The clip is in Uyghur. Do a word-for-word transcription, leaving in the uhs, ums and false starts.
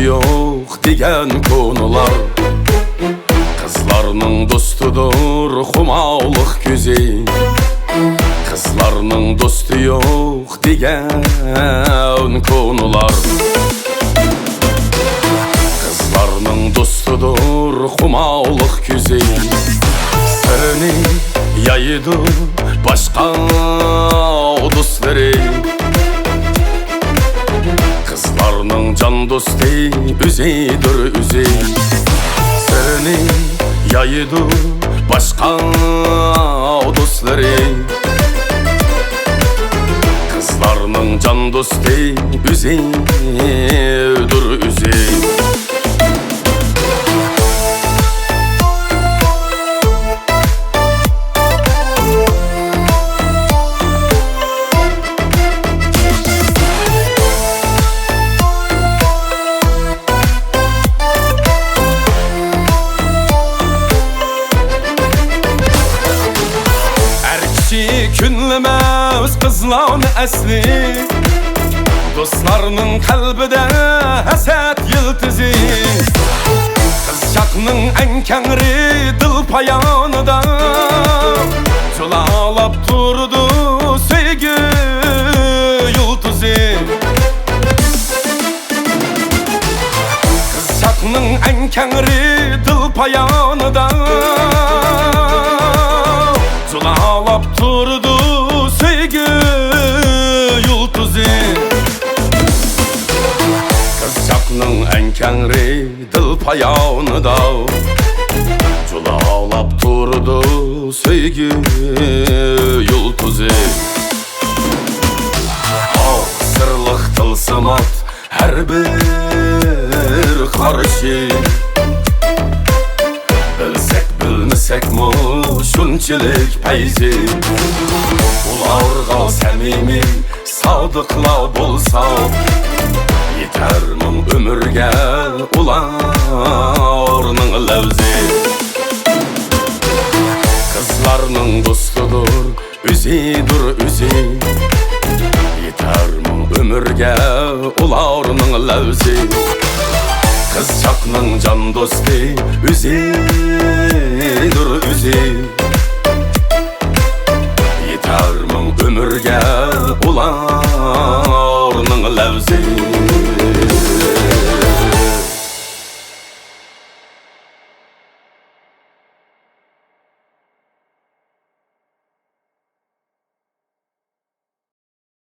يوق دېگەن كونىلار. قىزلارنىڭ دوستىدۇر خۇماۋلىق كۆزى. قىزلارنىڭ دوستى يوق دېگەن كونىلار. قىزلارنىڭ دوستىدۇر خۇماۋلىق كۆزى. سىرىنى يايىدۇ باشقا دوستلىرى. قىزلارنىڭ جان دوستى ئۆزىدۇر ئۆزى. سىرىنى يايىدۇ باشقا دوستلىرى. قىزلارنىڭ جان دوستى ئۆزىدۇر ئۆزى. ئەر كىشى كۈنلىمەس قىزلارنى ئەسلى. دوستلارنىڭ قەلبىدە ھەسەت يىلتىزى. قىزچاقنىڭ ئەڭ كەڭرى دىل پايانىدا جۇلالاپ تۇرىدۇ سۆيگۈ يۇلتۇزى. قىزچاقنىڭ ئەڭ كەڭرى دىل پايانىدا جۇلالاپ تۇرىدۇ سۆيگۈ يۇلتۇزى. قىزچاقنىڭ ئەڭ كەڭرى دىل پايانىدا جۇلالاپ تۇرىدۇ سۆيگۈ يۇلتۇزى. ئاھ، سىرلىق تىلسىمات ھەر بىر قارىشى. بىلسەك بىلمىسەكمۇ شۇنچىلىك پەيزى. ئۇلارغا سەمىمىي سادىقلا بولسا، يېتەر مىڭ ئۆمۈرگە ئۇلارنىڭ لەۋزى. قىزلارنىڭ دوستىدۇر ئۆزىدۇر ئۆزى. يېتەر مىڭ ئۆمۈرگە ئۇلارنىڭ لەۋزى. قىزچاقنىڭ جان دوستى ئۆزىدۇر ئۆزى.